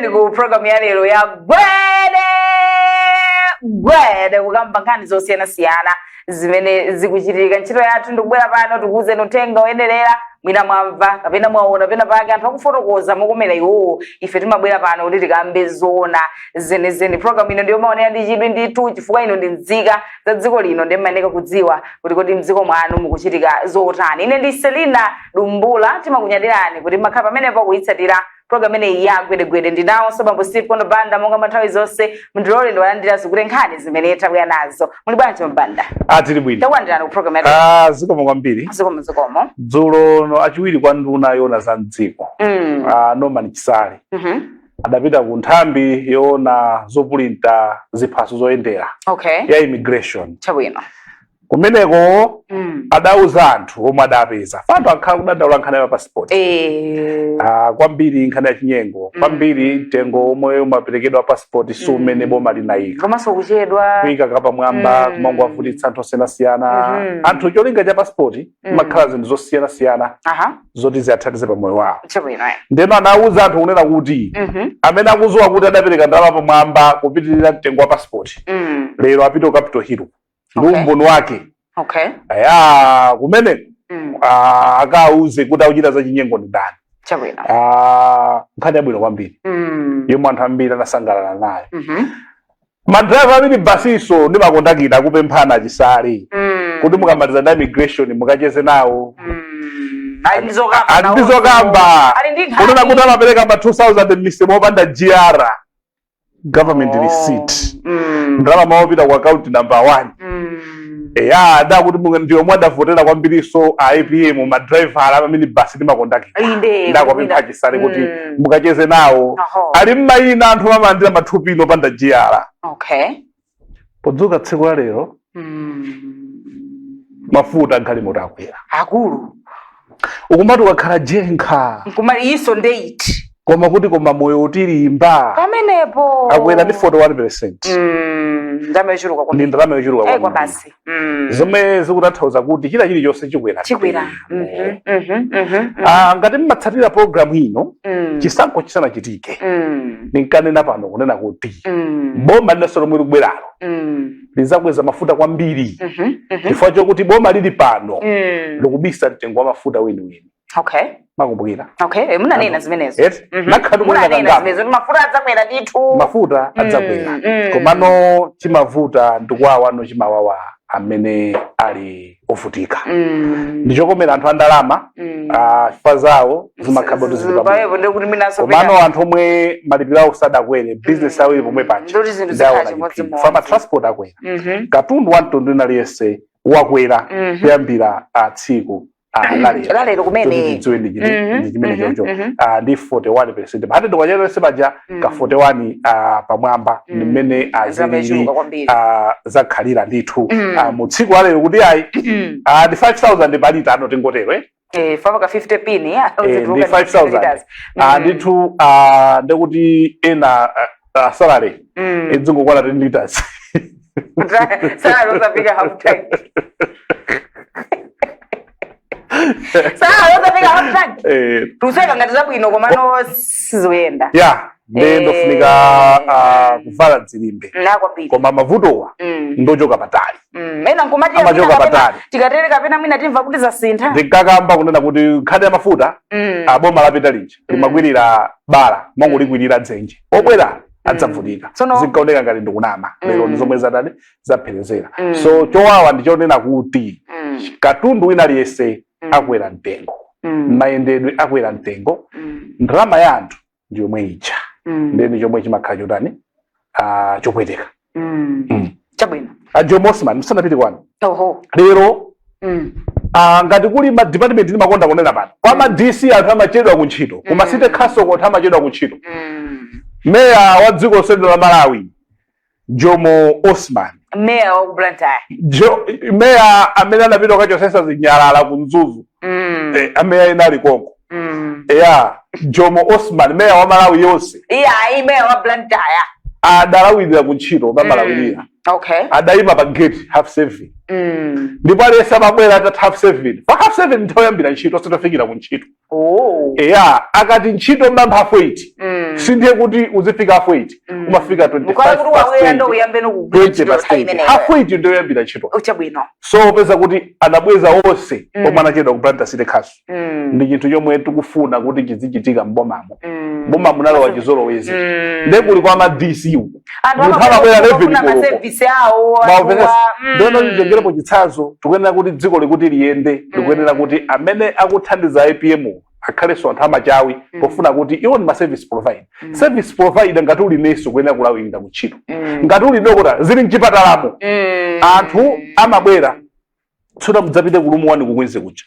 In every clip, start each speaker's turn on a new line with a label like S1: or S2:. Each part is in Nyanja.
S1: Tikulandireni ku program ya lero ya Gwede Gwede, kukamba nkhani zosiyanasiyana zimene zikuchitika. Ntchito yathu ndikubwera pano tikuwuzeni uthenga oyenerera. Mwina mwamva kapena mwaona pena pake anthu akufotokoza mokomera iwowo. Ife timabwera pano kuti tikambe zoona zenizeni. Program ino ndiyo maonera ndi chidwi ndithu, chifukwa ino ndi nzika za dziko lino, ndi mmayeneka kudziwa kuti kodi mdziko mwanu mukuchitika zotani. Ine ndi Selina Dumbula. Timakunyadirani kuti makhala pamenepo kuyitsatira program ineyi ya Gwedegwede. Ndinawonso bambo Steve Kondo Banda monga nthawi zonse. Mndilole ndiwalandira zikuti nkhani zimene tabwera nazo. Muli bwanji, Mabanda?
S2: Ah, tili bwino.
S1: Takulandirani ku program ya.
S2: Ah, zikomo kwambiri.
S1: Zikomo, zikomo.
S2: Dzulo no achiwiri kwa nduna yoona za mdziko, ah, Norman Chisale, adapita ku nthambi yoona zopulinta ziphaso zoyendera ya immigration. Kumeneko adauza anthu omwe adapeza anthu akhala kudandaula nkhani ya passport, ah, kwambiri nkhani ya chinyengo, kwambiri mtengo omwe umaperekedwa passport si umene boma linayika,
S1: komanso kuchedwa.
S2: Kuyika kapamwamba, kumangowavutitsa anthu osiyanasiyana. Anthu cholinga cha passport imakhala zinthu zosiyanasiyana zoti ziyathandize pa moyo wawo. Ndeno anawuza anthu kunena kuti amene akudziwa kuti adapereka ndalama pamwamba kupitirira mtengo wa passport, lero apite ku Capitol Hill ndi umboni wake. Aya, kumene ah, akauze kuti akuchita za chinyengo ndi ndani. Ah, nkhani yabwino kwambiri yomwe anthu ambiri anasangalala nayo. Madraiva amene basiso ndi makondakita akupemphana Chisale kuti mukamaliza ndi immigration mukacheze nawo.
S1: Ali ndi zokamba.
S2: Ali ndi zokamba.
S1: Ali ndi nkhani.
S2: Kunena kuti amapereka ma 2000 m'misemo opanda GR, government receipt, ndalama mawapita ku account number 1. Eya, adakuti ndiyo mwadavotera kwambiriso a APM, madraiva amene basi ndi makondakita. Ndakupempha Chisale kuti mukacheze nawo. Ali mmayina anthu amalandira mathupi opanda GR. Podzuka tsiku la lero, mafuta galimoto akwera.
S1: Akulu.
S2: Ukumati ukakhala jenkha.
S1: Nkuma iso ndeiti.
S2: Koma kuti koma moyo utilimba.
S1: Pamenepo.
S2: Akwera ndi 41%.
S1: Ndalama yochuluka
S2: Ndi
S1: kwambiri.
S2: ndalama yochuluka
S1: kwa
S2: kwambiri.
S1: basi.
S2: Zomwe zikutanthauza kuti china chilichonse chikwera.
S1: Chikwera.
S2: Ah, ngati mmatsatira program ino, chisankho chisanachitike, ndinkanena pano kunena kuti boma linanso lomwe likubweralo lizakweza mafuta kwambiri, chifukwa chokuti boma lili pano likubisa mtengo wa mafuta weniweni. Makumbukira?
S1: Okay, munanena zimenezo.
S2: Eti? Nakhala tikunena
S1: Munanena
S2: kangapo.
S1: zimenezo kuti mafuta adzakwera ndithu.
S2: Mafuta adzakwera. Komano chimavuta ndikuwawa no chimawawa amene ali ovutika. Ndichokomera anthu a ndalama, ah, chifukwa zawo zimakhala kuti zili pabwino.
S1: Pamenepo ndikuti mwinanso
S2: Komano anthu omwe malipiro awo sadakwere, business yawo ili pomwe paja,
S1: Ndoti zinthu
S2: ndawo
S1: zikhala chimodzimodzi.
S2: fama transport akwera, katundu wa mtundu ina aliyense wakwera kuyambira a tsiku lalero.
S1: Lalero kumene.
S2: Choti tidziwe ndi ndi chimene chocho. Ah, ndi 41%, pa 100 kwacha lonse paja ka 41, ah, pamwamba ndi mmene
S1: Ndalama
S2: azilili.
S1: yochuluka kwambiri.
S2: Ah, zakhalira ndithu. Ah, mu tsiku lalero kuti ayi, ah, ndi 5000 palita ano, tingotero, eh?
S1: Eh, fama ka 50 pini ya.
S2: Eh, ndi 5000. Ah, ndithu, ah, ndekuti ena ah, salary idzingokwana 10 liters.
S1: Salary osafika half tank. Salary osafika half tank.
S2: Eh.
S1: Tuseka ngati zabwino, komano sizikuyenda.
S2: Ya, ndiye ndofunika kuvala dzilimbe.
S1: Na kwambiri.
S2: Koma mavutowa ndochoka patali.
S1: Ena nkumati
S2: Amachoka
S1: kapena
S2: patali.
S1: Tikatere kapena mwina timva kuti zasintha.
S2: Ndinkakamba kunena kuti nkhani ya mafuta, aboma lapita lija limakwirira bala mwangulikwirira dzenje, obwera adzavutika. Zinkaoneka ngati ndikunama. Lero ndi zomwe zatani, zapherezera. So chowawa ndi chonena kuti katundu wina aliyense akwera mtengo, mayendedwe akwera mtengo, ndalama ya anthu ndi yomwe ija. Ndeni chomwe chimakhala chotani, ah, chopweteka.
S1: Chabwino.
S2: A Jomo Osman, musanapite kwanu, lero ah, ngati kuli ma department ndimakonda kunena pano, kwa ma DC anthu amachedwa ku ntchito, kuma city council anthu amachedwa ku ntchito. Meya wa dziko lonse la Malawi, Jomo Osman,
S1: Meya wa ku Blantyre.
S2: Meya amene anapita kukachosesa zinyalala ku Mzuzu, eh, ameya ena ali konko. Eya, Jomo Osman, meya wa Malawi yonse.
S1: Iya, ayi, meya wa Blantyre.
S2: Adalawirira ku ntchito, pamalawirira. Adayima pa gate 7:30. Ndipo aliyense amabwera at 7:30. Pa 7:30 nthawi yoyambira ntchito, osatofikira ku ntchito. Eya, akati ntchito mbamba 8:30. Sindiye kuti uzifika half 8, umafika 25
S1: Mukhala kuti
S2: past
S1: wabwera
S2: 8,
S1: ndo uyambe nokugwira
S2: 20
S1: ntchito
S2: past
S1: nthawi
S2: 8,
S1: imeneyo.
S2: half 8 ndiyo yoyambira ntchito.
S1: Chabwino.
S2: So upeza kuti anabweza onse omwe anachedwa ku Blantyre City Council. Ndi chinthu chomwe tikufuna kuti chizichitika mbomamo. Mboma munalowa chizolowezi. Nde kuli kwa ma DC uku,
S1: Anthu
S2: munthu amabwera
S1: amabwera
S2: 11
S1: kufuna
S2: koloko.
S1: ma service awo.
S2: Maupezesa.
S1: Anthuwa,
S2: Ndiono titengerepo chitsanzo. Tikuyenera kuti dziko likuti liyende, likuyenera kuti amene akuthandiza APM akhalenso anthu amachawi, pofuna kuti iwo ndi ma service provider. Service provider, ngati uli nesi, ukuyenera kulawirira kuntchito. Ngati uli dokota, zili mchipatalamo, anthu amabwera. Tsono mudzapite ku Room 1 ku Queens kuja.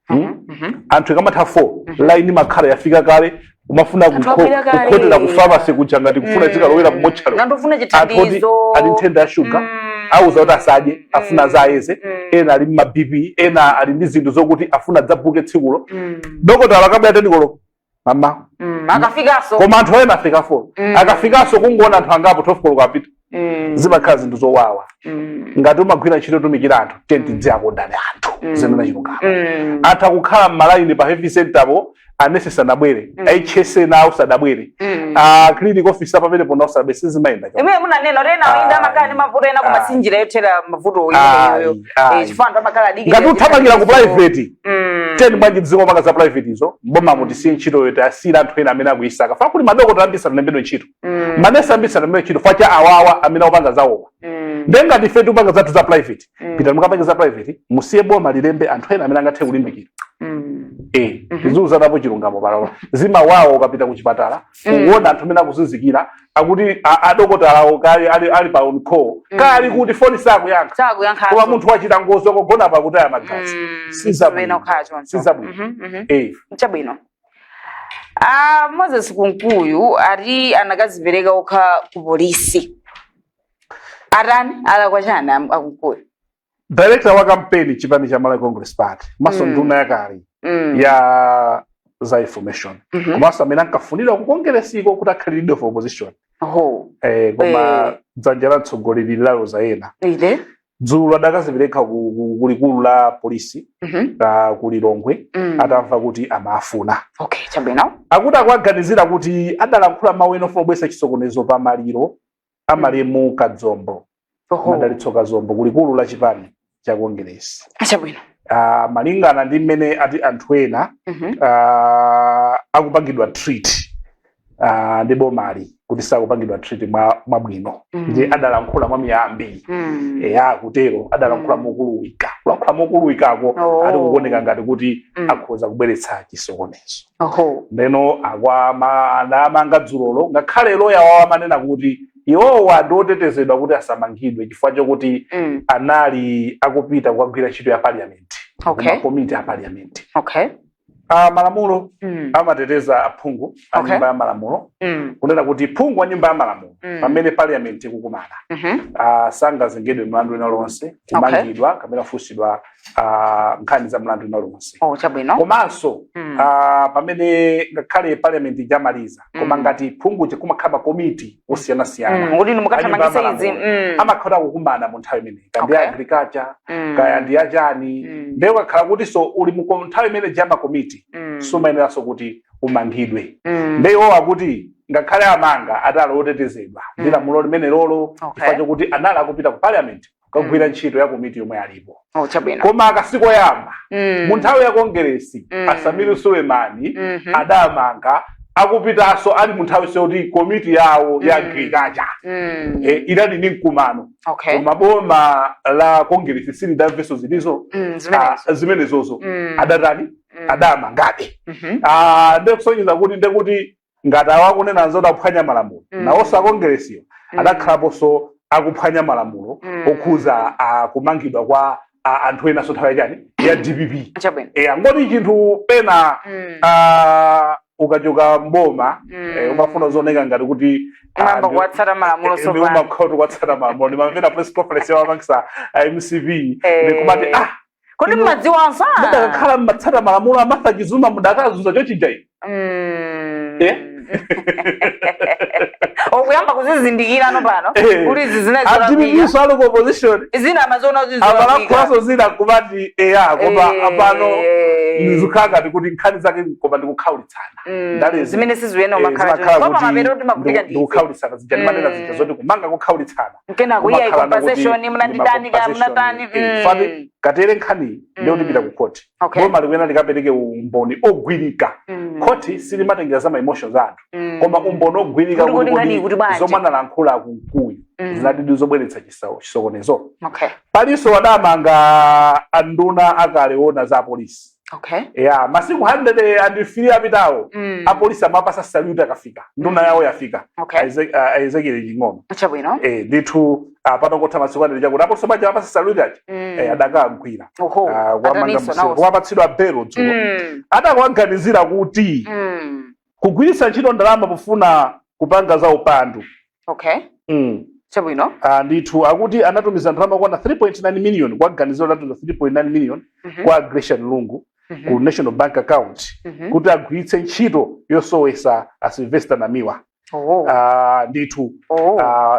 S2: Hmm? Anthu ikamatha 4, line makhala yafika kale, umafuna
S1: Anthu abwera kale.
S2: kukhotera ku pharmacy kuja ngati kufuna zikalowera ku mortuary.
S1: Nandofuna
S2: Anthu oti
S1: chithandizo.
S2: ali nthenda ya shuga, auza kuti asadye, afuna zayeze. Ena ali ma BP, ena ali ndi zinthu zokuti afuna dzabuke tsikulo. Dokotala akabwera 10 koloko mama.
S1: Akafikanso.
S2: Koma anthu ena afika 4, akafikanso kungoona anthu angapo, 12 koloko apita. Zimakhala zinthu zowawa. Ngati umagwira ntchito yotumikira anthu, tenti dziyakondani anthu, zinena chilungamo. Atha kukhala m'malaini pa health center po, anesi sanabwere, HSA nawo sadabwere, clinic officer pamenepo nawo sadabwere. Sizimayenda choncho.
S1: Imene munanena kuti ena oyinda amakhala ndi mavuto ena, koma si njira yothera mavuto imeneyoyo. Chifukwa anthu amakhala adikira
S2: Ngati uthamangira ku private, teni bwanji dzingomanga za private izo? Mbomamo tisiye ntchitoyo, tiyasiyire anthu ena amene akuyisaka. Fa kuli madokotala ambiri sanalembedwe ntchito, manesi ambiri sanalembedwe ntchito facha awawa amene akupanga zawowa. Nde ngati ife tikupanga zathu za private, pita mukapange za private, musiye boma lilembe anthu ena amene angathe kulimbikira. Tiziuzanapo chilungamo palapo. Zimawawa ukapita ku chipatala kuona anthu amene akuzunzikira, akuti adokotalawo kali ali pa on call, kali kuti foni sakuyankha,
S1: Sakuyankhaso.
S2: koma munthu wachita ngozi, wakugona pakutaya magazi. Sizabwino.
S1: Zimene kukhala choncho.
S2: Sizabwino.
S1: Chabwino. Ah, Moses Kunkuyu ati anakazipereka okha ku polisi. Atani? Alakwa chani akunkuyu?
S2: Director wa campaign chipani cha Malawi Congress Party, komanso nduna yakale ya za information, komanso amene ankafunidwa ku kongeresiko kuti akhale leader of opposition, koma dzanja la mtsogoleri laloza ena.
S1: Ine?
S2: Dzulo adakazipereka kulikulu la polisi ku Lilongwe, atamva kuti amafuna.
S1: Okay, chabwino.
S2: Akuti akuaganizira kuti adalankhula mawu ena ofuna kubweretsa chisokonezo pa maliro amalemu Kadzombo, Madalitso Kazombo, kulikulu la chipani cha Kongeresi.
S1: Chabwino.
S2: Malingana ndi mmene ati anthu ena akupangidwa treat ndi bomali, kuti sakupangidwa treat mwabwino, ndiye adalankhula mwa miyambi. Eya, kutero adalankhula mokuluwika. Kulankhula mokuluwikako ati kukuoneka ngati kuti akhoza kubweretsa chisokonezo. Ndeno akwama anamanga dzulolo, ngakhale loya wawo amanena kuti iwowa ndi otetezedwa kuti asamangidwe chifukwa chokuti anali akupita kukagwira ntchito ya parliament, kumakomiti a parliament. Malamulo amateteza aphungu a nyumba ya malamulo, kunena kuti phungu wa nyumba ya malamulo, pamene parliament ikukumana, sangazengedwe mlandu wina lonse, kumangidwa kapena kufunsidwa nkhani za mlandu wina lonse.
S1: Oh, chabwino.
S2: Komanso pamene ngakhale parliament ijamaliza, koma ngati phungu kumakhala makomiti osiyanasiyana
S1: Kuti inu mukathamangitsa
S2: a nyumba
S1: izi.
S2: ya malamulo, amakhala kukumana mu nthawi imeneyi, kaya ndi agriculture, kaya ndi achani. Ndiye ukakhala kuti so uli mu nthawi imene jama komiti, sumayeneranso kuti umangidwe. Ndiye iwo akuti ngakhale amanga, atali otetezedwa ndi lamulo limene lolo, chifukwa chokuti anali akupita ku parliament kukagwira ntchito ya komiti yomwe alipo.
S1: Oh, chabwino.
S2: Koma akasikoyamba, mu nthawi ya Kongeresi, Asamiru Sulemani adamanga akupitanso ali mu nthawi yoti komiti yawo ya agriculture idali ndi mkumano, koma boma la Kongeresi silidamvenso zilizo
S1: Zimenezo.
S2: Zimenezozo. Adatani? Adamangabe. Ndikusonyeza kuti ndekuti ngati awakunena zoti akuphwanya malamulo, nawonso akongeresiwo adakhalaponso akuphwanya malamulo okhuza kumangidwa kwa anthu enanso nthawi yachani, ya DPP.
S1: Chabwino.
S2: Angoti chinthu pena ukachoka mboma, umafuna zooneka ngati kuti
S1: Umamba kuwatsata malamulo sopano.
S2: Umakhala kuwatsata malamulo. Ndimamvera press conference yawapangisa MCP, ndikumati
S1: Kodi mmadziwanso?
S2: Mudakakhala mmatsata malamulo a Martha Chizuma, mudakazuza chochija ine. Eh?
S1: Okuyamba kuzizindikira no pano kuti izi zinali zolakwika.
S2: A DPP so ali ku opposition
S1: Zina amaziona kuti zolakwika.
S2: Amalankhulanso zina kumati eya, koma apano zikukhala ngati kuti nkhani zake koma ndikukhaulitsana. Ndalezi
S1: Zimene siziyenera umakhala
S2: zimakhala
S1: choncho.
S2: kuti
S1: Koma mapeto timavutika ndi ife.
S2: ndikukhaulitsana zija ndimanena zija zoti kumanga kukhaulitsana.
S1: Kenako iyayi,
S2: Kumakhala nakuti
S1: compensation
S2: ndi
S1: munanditani ka
S2: ma-compensation.
S1: munatani.
S2: Fati katere nkhani ndiyo tipita ku court. Boma likuyenera likapereke umboni ogwirika. Khoti silimatengera za ma emotions anthu, koma umboni ogwirika
S1: Kuti
S2: kuti
S1: kuti nkhani
S2: kodi
S1: kuti bwanji.
S2: zomwe analankhula Kunkuyu zinalidi zobweretsa chisokonezo. Palinso wadamanga anduna akale ona za apolisi. Ya masiku 103 apitawo, apolisi amapasa salute akafika, nduna yawo yafika. Ezekiel Ching'ono. Ndithu patangotha masiku 100 chakuti apolisi paja amapasa salute aja, adakagwira. Kuwamanga
S1: Ataniso
S2: mseu.
S1: nawo.
S2: Kuwapatsidwa belo dzulo. Adakuwaganizira kuti kugwiritsa ntchito ndalama pofuna kupanga za upandu.
S1: Chabwino.
S2: Ndithu akuti anatumiza ndalama kwana 3.9 million, kuwaganizira kuti anatumiza 3.9 million kwa Gresham Lungu ku National Bank account kuti agwiritse ntchito yosowesa a Sylvester Namiwa. Ndithu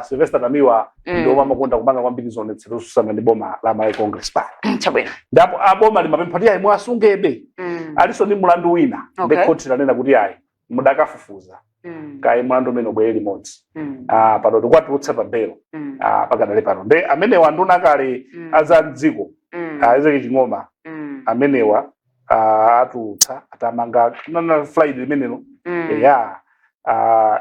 S2: Sylvester Namiwa ndi omwe amakonda kupanga kwambiri zionetsero zosusana ndi boma la Malawi Congress Party. Ndipo aboma limapempha kuti ayi, muwasungebe, alinso ndi mulandu wina. Ndi khoti lanena kuti ayi, mudakafufuza kayi mulandu umene ubwere limodzi. Pano tikuwatulutsa pa belo. Pakadali pano nde amenewa anduna kale aza mdziko, Ezekiel Ching'oma, amenewa atulutsa atamanga nana Friday limenelo. Ya,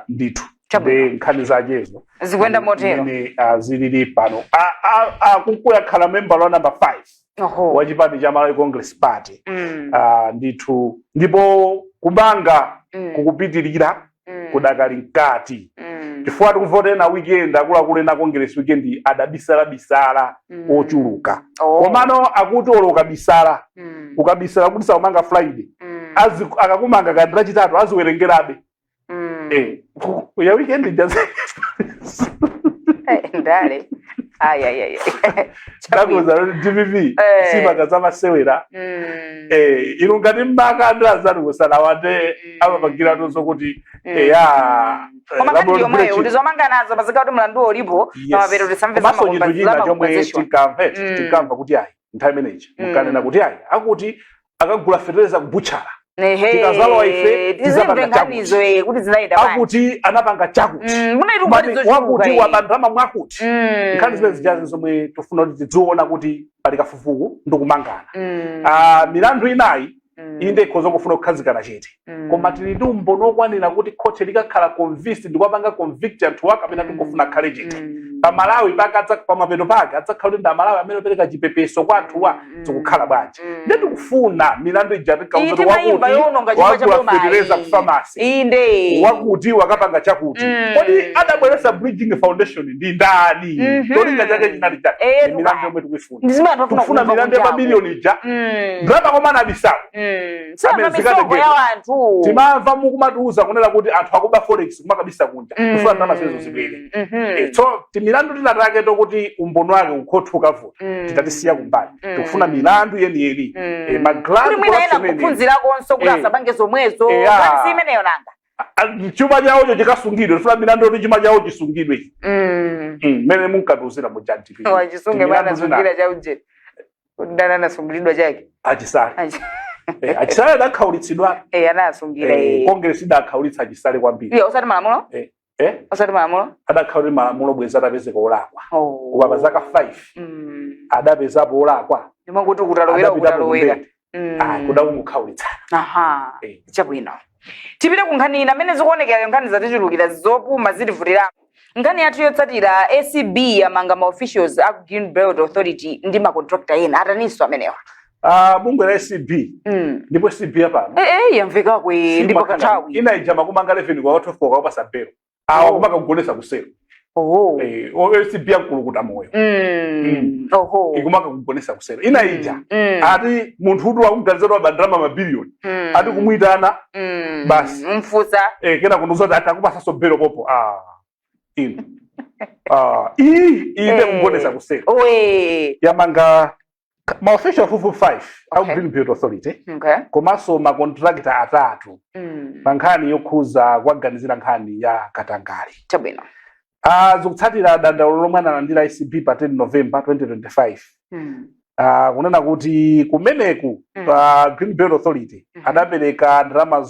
S2: ndithu ndi nkhani zachezo
S1: Zikuyenda motero.
S2: Mmene zilili pano, Kunkuyu akhala member wa number 5 wa chipani cha Malawi Congress Party. Ndithu ndipo kumanga kukupitirira, kudakali mkati, chifukwa tikuvotera weekend, akuluakulu ena Congress weekend adabisalabisala ochuluka. Komano akuti olo ukabisala, ukabisala kuti sakumanga Friday, akakumanga kandi Lachitatu aziwerengerabe. Ya weekend jazi.
S1: Ndale, ayayaya.
S2: Ndakuza kuti DPP simaka zamasewera. Inu ngati mbaka andazanu kusalawate, amapangira tonso kuti eya.
S1: Koma nkhani yomweyo kuti zomanga nazo pazika kuti mlandu ulipo, pamapeto tisamve
S2: Komanso chinthu china chomwe
S1: compensation.
S2: tikamve, tikamva kuti ayi, nthawi imeneyi mukanena kuti ayi, akuti akagula fetereza kubutchala, tikazalowa ife
S1: tizimve
S2: tizapanga
S1: nkhanizo kuti zinayenda bwanji.
S2: Akuti anapanga chakuti,
S1: Munaitu
S2: Mati
S1: nkhani zochuluka.
S2: wakuti wabandama mwakuti. Nkhani zimene zijazi zomwe tifuna kuti tidziona kuti pali kafukufuku ndikumangana. Milandu inayi, inde, ikhoza kufuna kukhazikana chete, koma tili ndi umboni okwanira kuti khoti likakhala convinced ndikuwapanga convict anthu wake amene tikufuna akhale chete. Pamalawi pakadza pamapeto pake adzakhala kuti ndi Amalawi amene opereka chipepeso kwa anthuwa. Zikukhala bwanji? Ndiye tikufuna milandu ija
S1: Iyi
S2: tikauza
S1: timayimba yowononga chuma cha
S2: wakula
S1: boma
S2: fetereza
S1: iyi.
S2: ku pharmacy, wakuti wakapanga chakuti, kodi adabweretsa Bridging Foundation ndi ndani? Cholinga chake chinali chake? Ni milandu yomwe tikuifuna.
S1: Ndi zimene anthu afuna
S2: Tikufuna
S1: kumva
S2: milandu ya
S1: kunjaku.
S2: mamiliyoni ija, ndalama koma anabisala.
S1: Sina
S2: Amene
S1: misonkho
S2: zikatengedwa.
S1: ya anthu.
S2: Timamva mukumatiuza kunena kuti anthu akuba forex kumakabisa kunja. Tifuna ndalama zimenezo zibwere. So timilandu tinatake tokuti umboni wake ukhothu ukavuta, titatisiya kumbali. Tikufuna milandu yeniyeni, ma grand
S1: Kuti mwina ena
S2: corruption yeniyeni.
S1: kuphunzirakonso kuti asapange zomwezo. Nkhani si imeneyo nanga.
S2: Chuma chawocho chikasungidwe. Tifuna milandu yoti chuma chawo chisungidwe. Mmene munkatiuzira mu DPP.
S1: Wachisunge mwana sungira chauje ndana anasungiridwa chake.
S2: Achisale. Achisale adakhaulitsidwa.
S1: Anasungira.
S2: Congress idakhaulitsa Achisale kwambiri.
S1: Iya, osati malamulo.
S2: Eh?
S1: Osati malamulo.
S2: Adakhauli malamulo bweza atapezeka olakwa. Koma pa zaka 5 adapezapo olakwa.
S1: Ndimakuti kutalowera
S2: Adapitapo
S1: kutalowera.
S2: kundende. Ah, kuda kungokhaulitsana.
S1: Chabwino, tipite ku nkhani ina amene zikuonekera. Nkhani zatichulukira, zopuma zitivutira. Nkhani yathu yotsatira, ACB yamanga ma officials aku Green Belt Authority ndi ma contractor ena. Ataninso amenewa?
S2: Ah, bungwe la ACB. Ndipo ACB yapano
S1: Yamvekakwe ndipo kathawi.
S2: Ina ija makumanga 11 kwa 12 kwa kupasa belo awa, kumaka kugonesa kusero. ACB yankulukuta moyo. Ikumaka kugonesa kusero ina ija. Ati munthu uti wakuganiza kuti wabandirama mabiliyoni, ati kumuyitana basi.
S1: Mfusa.
S2: Kena kunduza kuti ati akupasaso belo popo. Ah, ino, ah, iyi ine kugonesa kusero. Yamanga Ma official 5 au Green Belt Authority komanso ma contractor atatu pa nkhani yokhuza kuwaganizira nkhani ya katangale. Zikutsatira dandaulo lomwe analandira ACB pa 10 November 2025, kunena kuti kumeneku pa Green Belt Authority adapereka ndalama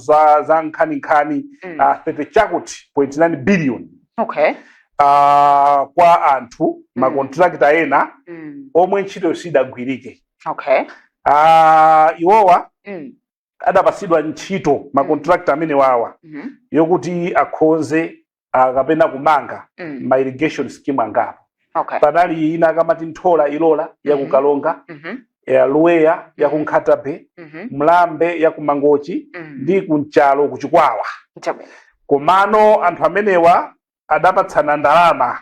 S2: za nkhaninkhani, 30 chakuti point 9 billion kwa anthu, ma contractor ena omwe ntchito sidagwirike. Iwowa adapasidwa ntchito, ma contractor amene wawa, yokuti akhonze kapena kumanga ma irrigation scheme angapo. Panali ina akamati Nthola Ilola ya ku Karonga, ya Luweya ya ku Nkhata Bay, Mlambe ya ku Mangochi ndi kunchalo ku Chikwawa. Komano anthu amenewa adapatsana ndalama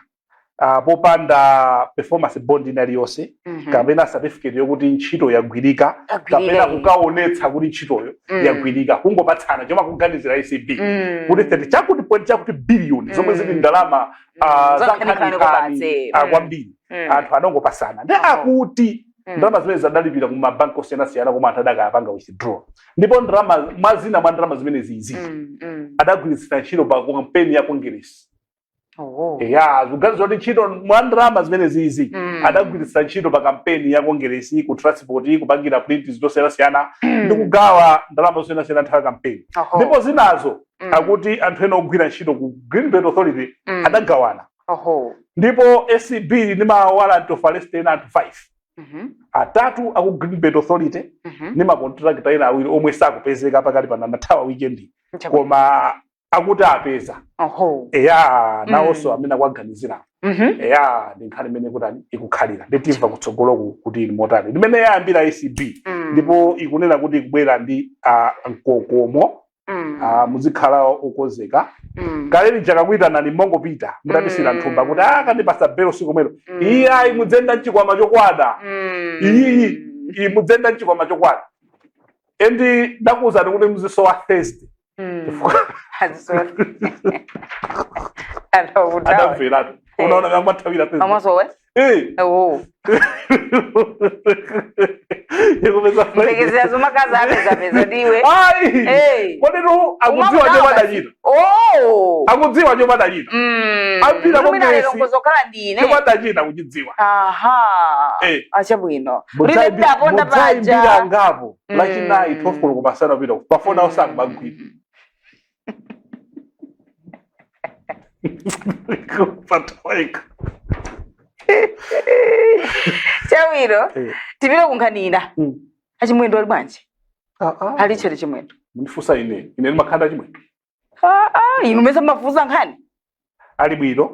S2: popanda performance bond ina iliyonse kapena certificate yokuti ntchito yagwirika,
S1: Yagwirika,
S2: kapena kukaonetsa kuti ntchitoyo yagwirika. Kungopatsana chomwe akuganizira ACB kuti 30 chakuti point chakuti billion zomwe zili ndalama
S1: za
S2: za
S1: nkhaninkhani
S2: nkhaninkhani
S1: komatse.
S2: Kwambiri. Anthu anongopasana ndi akuti ndalama zimene zadalipira ku mabanki osiyanasiyana, koma anthu adakapanga withdraw. Ndipo ndalama mwazina mwa ndalama zimene zizi adagwiritsira ntchito pa kampeni ya Congress. Ya, zikuganiza kuti ntchito mwa ndalama zimene zizi adagwiritsa ntchito pa kampeni ya Congress, ku transport, kupangira print zosiyanasiyana ndi kugawa ndalama zosiyanasiyana nthawi ya kampeni. Ndipo zinazo akuti anthu ena ogwira ntchito ku Green Belt Authority adagawana. Ndipo ACB ndi ma warrant of arrest ena anthu 5, atatu aku Green Belt Authority ndi ma contractor ena awiri omwe sakupezeka pakali pano, anathawa weekend, koma akuti apeza. Eya, nawonso amene akuwaganizira. Eya, ndi nkhani imene kutani ikukhalira, nditimva kutsogoloku kuti ili motani limene yayambira ACB. Ndipo ikunena kuti ikubwera ndi mkokomo. Muzikhala okonzeka. Kale lija kakuitanani mongopita mutapisira nthumba kuti kandipasa belo siku mwero. Iyayi, mudzenda mchikwama chokwana. Iyi iyi, mudzenda mchikwama chokwana. And ndakuwuzani kuti muzisowa Thursday.
S1: Azisowa. Anthu akuthawa.
S2: Adamveratu, unaona kamathawira Thursday.
S1: Amasowe?
S2: Eh.
S1: Oh.
S2: Ikupeza Friday.
S1: Mpekezera zomakaza apezapeza ndiwe.
S2: Ayi.
S1: Eh.
S2: Kodi tu akudziwa chomwe adachita?
S1: Oh.
S2: Akudziwa chomwe adachita. Ambira
S1: Lumina lero
S2: Kongresi.
S1: nkuzokhala ndine.
S2: Chomwe adachita kuchidziwa.
S1: Aha.
S2: Eh.
S1: Achabwino. Ulire ndaponda
S2: Mudzayimbira
S1: paja.
S2: ngapo Lachinayi 12 koloko masana kupita pafoni awo sakumagwira. Kupataweka.
S1: Chabwino.
S2: Eh.
S1: Tipite kunkhani ina. Achimwendo ali bwanji?
S2: Ah, ah.
S1: Ali chere Chimwendo.
S2: Mundifunsa ine? Ine ndimakhanda Chimwendo?
S1: Ah ah, inu mesa mafuza nkhani.
S2: Ali bwino.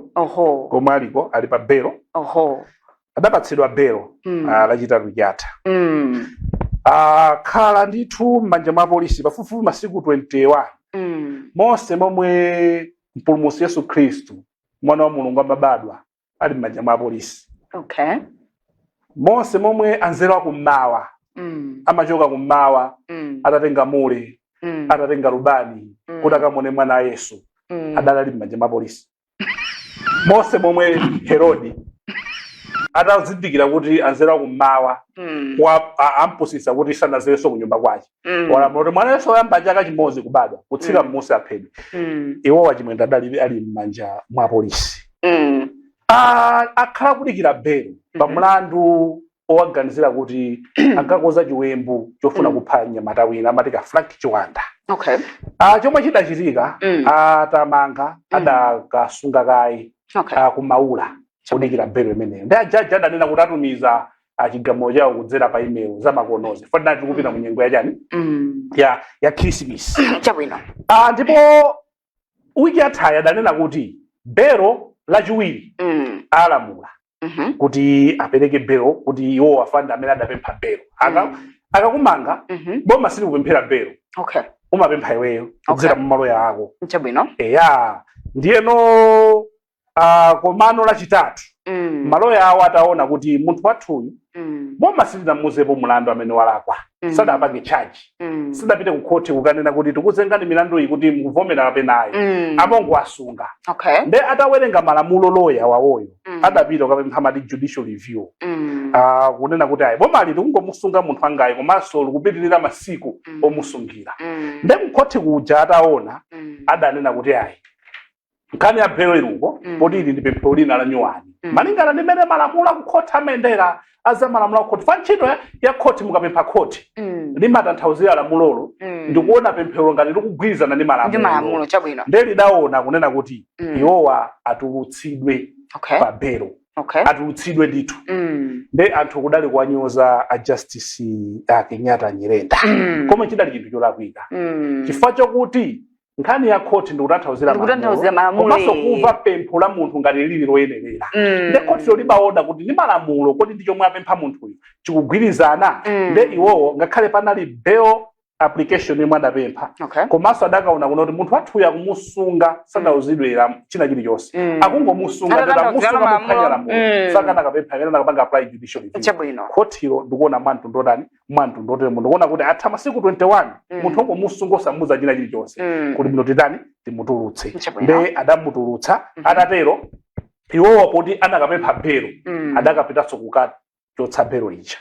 S2: Komwe aliko, ali pa belo. Adapatsidwa belo Lachitatu chatha. Akhala ndithu m'manja mwa polisi pafupifupi masiku 21, monse momwe Mpulumutsi Yesu Khristu, mwana wa Mulungu, amabadwa ali m'manja mwa polisi, monse momwe anzeru akummawa amachoka kummawa atatenga mure, atatenga lubani kuti akamone mwana wa Yesu, adali ali m'manja mwa polisi, monse momwe Herodi atazindikira kuti anzeru akummawa ampusisa kuti sanazerenso kunyumba kwake, walamula kuti mwana Yesu woyamba chaka chimodzi kubadwa kutsika mmusi aphedwe, iwowa Chimwendo adali ali m'manja mwa polisi. Akhala kudikira belo pa mlandu owaganizira kuti ankakonza chiwembu chofuna kupha mnyamata wina amati ka Frank Chiwanda. Chomwe chidachitika, atamanga adakasunga kaye kumaula kudikira belo imeneyo. Ndi ajaji adanena kuti atumiza chigamulo chawo kudzera pa email za makonozi fanati tikupita mu nyengo yachani, ya Christmas. Ndipo wiki yathayi adanena kuti belo Lachiwiri alamula kuti apereke belo, kuti iwo afande amene adapempha belo akakumanga, boma silikupemphera belo, umapempha iweyo kudzera mu maloya ako. Eya, ndiyeno komano Lachitatu maloya awo ataona kuti munthu wathuyu Boma silinamuzepo mulandu amene walakwa, sadapange charge, sidapite ku khoti kukanena kuti tikuzengani milandu iyi kuti mukuvomera kapena ayi. Amongowasunga. Nde atawerenga malamulo, loya wawoyo adapita kukapempha amati judicial review, kunena kuti ayi, bomali likungomusunga munthu angayi komanso likupitirira masiku omusungira. Nde kukhoti kuja ataona, adanena kuti ayi, nkhani ya belo iluko, poti ili ndi pemphero lina la nyuwani, malingana ndi mmene malamulo akukhoti amayendera, aza malamulo akukhoti fa ntchito ya khoti, mukapempha khoti limatanthauzira lamulolo ndikuona pemphero ngati likugwirizana ndi
S1: ndi malamulo.
S2: Malamulo.
S1: Chabwino.
S2: Nde lidaona kunena kuti iwowa atulutsidwe pa belo, atulutsidwe ndithu. Nde anthu kudali kuwanyoza a Justice a Kenyatta Nyirenda, koma chidali chinthu cholakwika, chifukwa chokuti nkhani ya khoti ndikutanthauzira
S1: Ndikutanthauzira malamulo,
S2: komanso kumva pempho la munthu ngati lili loyenerera. Nde khotilo limaona kuti ndi malamulo, kodi ndi chomwe apempha munthuyu chikugwirizana? Nde iwowo ngakhale panali bail application yomwe adapempha, komanso adakaona kuno kuti munthu wathuyu akumusunga, sanauzidwe china chilichonse, akungomusunga.
S1: Atatanthauzira
S2: Musunga muphwanya
S1: malamulo.
S2: lamulo, sakanakapempha imene anakapanga apply judicial review. Khotilo ndikuona mwamtundu otani, mwamtundu oteremo, ndikuona kuti atha masiku 21, munthu ongomusunga osamuza china chilichonse, kuti bwino titani, timutulutse. Nde adamutulutsa. Atatero iwowa, poti anakapempha belo, adakapitanso kukachotsa belo ija,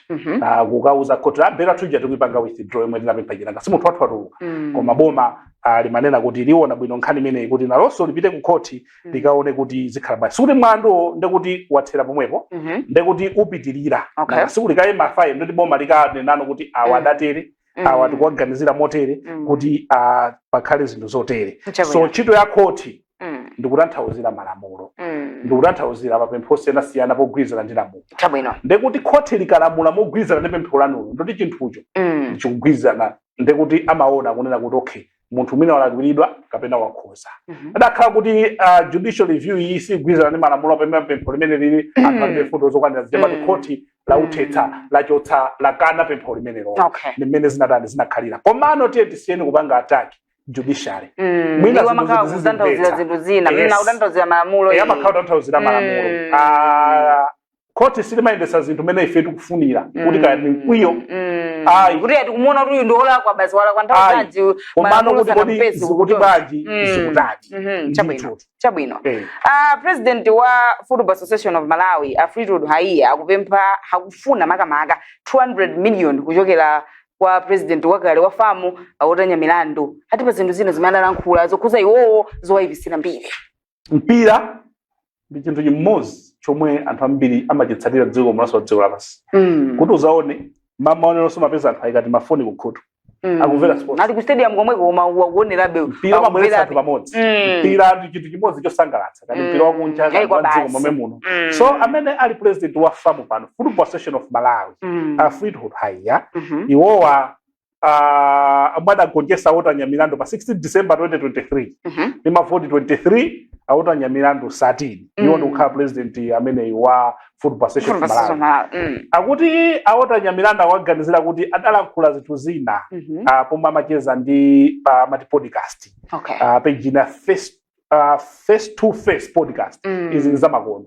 S2: kukauza khoti la belo athu ija tikuipanga withdraw yomwe tinapempha ija, si munthu wathu atuluka. Koma boma limanena kuti liona bwino nkhani imeneyi kuti nalonso lipite ku khoti, likaone kuti zikhala bwanji. Sikuti mlanduwo ndekuti wathera pomwepo, ndekuti upitirira. Nanga siku likayima fayo, ndoti boma likanenano kuti awa adatere, awa tikuwaganizira motere, kuti pakhale zinthu zotere. So ntchito ya khoti ndikutanthauzira malamulo, ndikutanthauzira mapempho osiyanasiyana pogwirizana ndi lamulo. Ndekuti khoti likalamula mogwirizana ndi pempho lanulo, ndoti chinthucho chikugwirizana, ndekuti amaona kunena kuti okay, munthu mwina walakwiridwa kapena wakhoza. Adakhala kuti judicial review iyi sigwirizana ndi malamulo pamene pempho limene lili, anthu alibe mfundo zokwanira, zijamati khoti lauthetsa, lachotsa, lakana pempho limenelo. Ndi mmene zinatani, zinakhalira. Komano tiye tisiyeni kupanga attack judiciary. Mwina
S1: Iwo
S2: zinthu
S1: amakhala
S2: zinthu
S1: kutanthauzira zinthu zina,
S2: Yes.
S1: mwina kutanthauzira malamulo.
S2: Amakhala kutanthauzira malamulo. Khoti silimayendetsa zinthu mmene ife tikufunira, kuti kaya ni mkwiyo. Ayi.
S1: Kuti ati kumuona kuti uyu ndi wolakwa basi, walakwa nthawi
S2: Ayi.
S1: zanji,
S2: Komano
S1: malamulo
S2: kuti kodi
S1: sanamupeze
S2: zikuti
S1: kuchoncho.
S2: bwanji, zikutani?
S1: Chabwino.
S2: Ndithu.
S1: Chabwino. President wa Football Association of Malawi, a Fleetwood Haiya, akupempha, akufuna makamaka 200 million kuchokera kwa president wakale wa FAM, a Walter Nyamilandu, ati pa zinthu zina zimene analankhula zokhuza iwowo zowayipisira mbiri.
S2: Mpira ndi chinthu chimodzi chomwe anthu ambiri amachitsatira dziko munaso dziko lapansi. Kuti uzaone mamaoneronso, mapeza anthu ayikati mafoni kukhutu, akumvera sports.
S1: Ali ku stadium komweko koma wakuonerabe.
S2: Mpira umabweretsa anthu pamodzi. Mpira ndi chinthu chimodzi chosangalatsa, kani mpira wakunja,
S1: Ayi,
S2: kani
S1: kwa
S2: wa dziko
S1: basi.
S2: momwe muno. So amene ali president wa FAM pano, Football Association of Malawi, a Fleetwood Haiya, iwowa amwe adagonjetsa Walter Nyamilandu pa 16 December 2023 ndi mavoti 23, a Walter Nyamilandu 13, iwo ndikukhala president ameneyi wa Football Association of
S1: Football Association
S2: Malawi.
S1: Malawi.
S2: Akuti a Walter Nyamilandu akuwaganizira kuti adalankhula zinthu zina pomwe amacheza ndi pa amati podcast, page ina, face to face podcast. Izi ndi zamakono.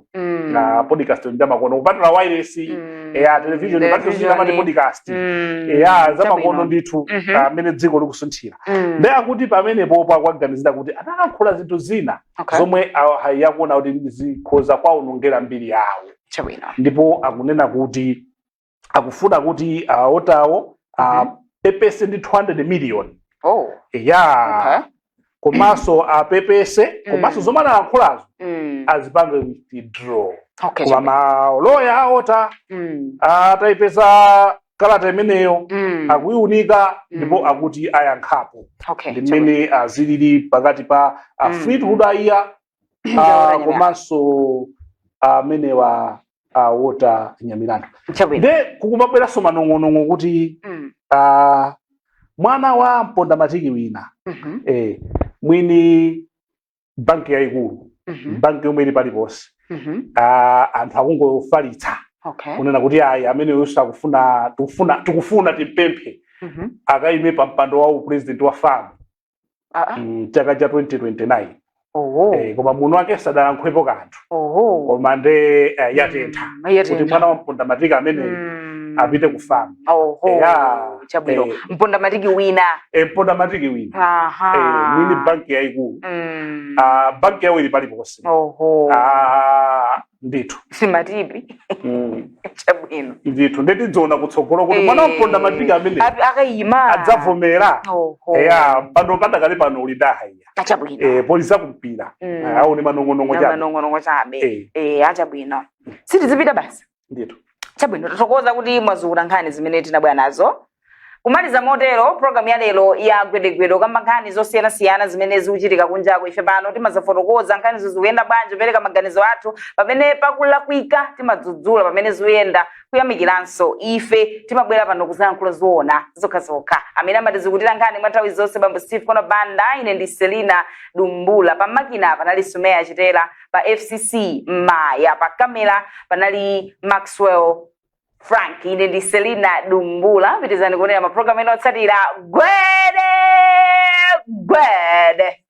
S2: Podcast ndi zamakono, kupatula wireless, ya television, kupatula zina amati podcast, ya zamakono ndithu, amene dziko likusunthira. Nde akuti pamenepo akuwaganizira kuti analankhula zinthu zina zomwe yakuona kuti zikhoza kwaonongera mbiri yawo. Ndipo akunena kuti akufuna kuti a Walterwo apepese ndi 200 million. Ya, komanso apepese, komanso zomwe analankhulazo azipange withdraw. Koma maloya a Walter atayipeza kalata imeneyo, akuiunika ndipo akuti ayankhapo. Ndi mmene azilili pakati pa Fleetwood Haiya
S1: Walter
S2: komanso amenewa a Walter Nyamilandu. Nde kukumabweranso manong'onong'o kuti mwana wa mpondamatiki wina, mwini banki yayikulu, banki yomwe ili paliponse, anthu akungofalitsa kunena kuti ayi, ameneyo sakufuna, tikufuna timpemphe akayime pa mpando wa upresident wa FAM chaka cha 2029. Koma muno wake sadalankhwepo kanthu. Koma nde yatentha
S1: Yatentha.
S2: kuti mwana wa mpondamatiki ameneyo Apite ku FAM.
S1: Oho.
S2: Eya.
S1: Chabwino.
S2: Eh.
S1: Mpondamatiki wina.
S2: E, mpondamatiki wina. E, mwini banki yayikulu. Ah, banki yawo ili paliponse.
S1: Oho.
S2: Ah, ndithu.
S1: Simatipi. Chabwino.
S2: Ndithu, ndetidziona kutsogolo kuti mwana mpondamatiki amene
S1: Akayima.
S2: adzavomera.
S1: Oho.
S2: Eya, pano padakali pano uli dahaiya.
S1: Achabwino.
S2: E, polisa kumpira. Aone manong'onong'o chabe.
S1: Manong'onong'o chabe.
S2: Eh.
S1: Eh, achabwino. Sitizipita basi.
S2: Ndithu.
S1: Chabwino, tathokoza kuti mwazula nkhani zimene tinabwera nazo. Kumaliza motero programu ya lero ya Gwedegwede, kamba nkhani zosiyanasiyana zimene zikuchitika kunjako. Ife pano timazafotokoza nkhanizo zikuyenda bwanji, kupereka maganizo athu pamene pakulakwika, timadzudzula pamene zikuyenda, kuyamikiranso. Ife timabwera pano kuzayankhula zoona zokhazokha. Amene amatizikutira nkhani mwa nthawi zonse, bambo Steve Kono Banda. Ine ndi Selina Dumbula. Pamakina panali Sumeya Chitera, pa FCC Maya, pa kamera panali Maxwell Frank. Ine ndi Selina Dumbula. Pitizani kuonera mapulogalamu ena otsatira. Gwede gwede.